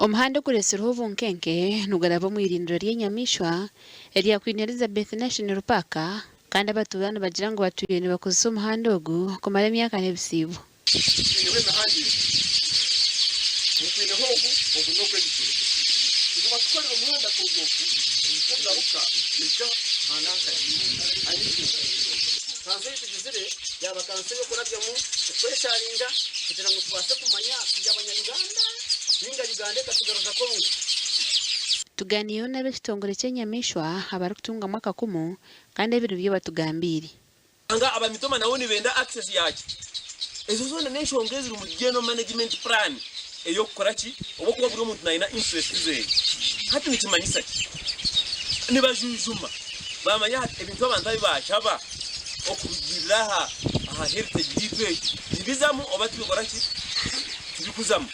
Omuhanda oguretsirweho obunkenke niguraba omu irindiro ry'enyamaishwa erya Queen Elizabeth National Park kandi abatuura nibagira ngu batwire nibakozesa omuhanda ogu kumara emyaka n'ebisiibo. Twineho emihanda ebiri. Twineho ogu, ogu n'ogw'ebigyere. Nibatukorera omuhanda kuruga oku kugaruka kuhika aha nanka ahaiguru. Kanso ei tugizire yaaba kanso ey'okurabyamu okwesharinga kugira ngu tubaase kumanya turi abanya-Uganda ninga Uganda ekatugaruza Congo. Tugaaniireho n'ab'ekitongore ky'enyamaishwa abarikutungamu akakumu kandi ebi nibyo batugambiire. Nga aba Mitoma nabo nibenda access yaki? Ezo zoona n'enshonga eziri omu general management plan ey'okukora ki? Oba okuba buri omuntu nayina interest zeye. Hati nikimanyisa ki? Nibajujuma bamanya hati ebintu abantu abu bashaba okurugiirira aha aha heritage yaitu egi nibizamu oba tibikora ki? Tibikuzamu.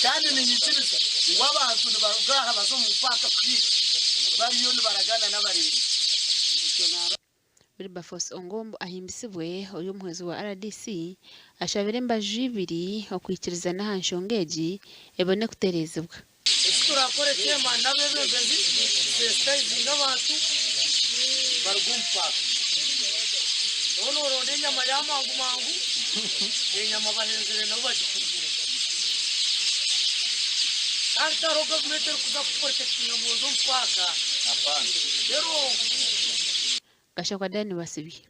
Kandi niinyikiriza ngu abantu nibaruga aha baza omu paaka kuhiiga bariyo nibaragana n'abareebi. Wilberforce Ongombo Ahimbisibwe ori omuhwezi wa rdc ashabire embaju ibiri okwikirizana aha nshonga egi ebone kutereezibwa. Eki turakore chairman n'abebembezi tusensitizinge abantu baruge omu paaka. Nooba noronda enyama ya mangu mangu, enyama bahenzire nabo bagikuzire. Kandi tihariho gavumenti erikuza kukuprotectinga ngu oze omu paaka. Reero. Gashakwa Danny Wasibye.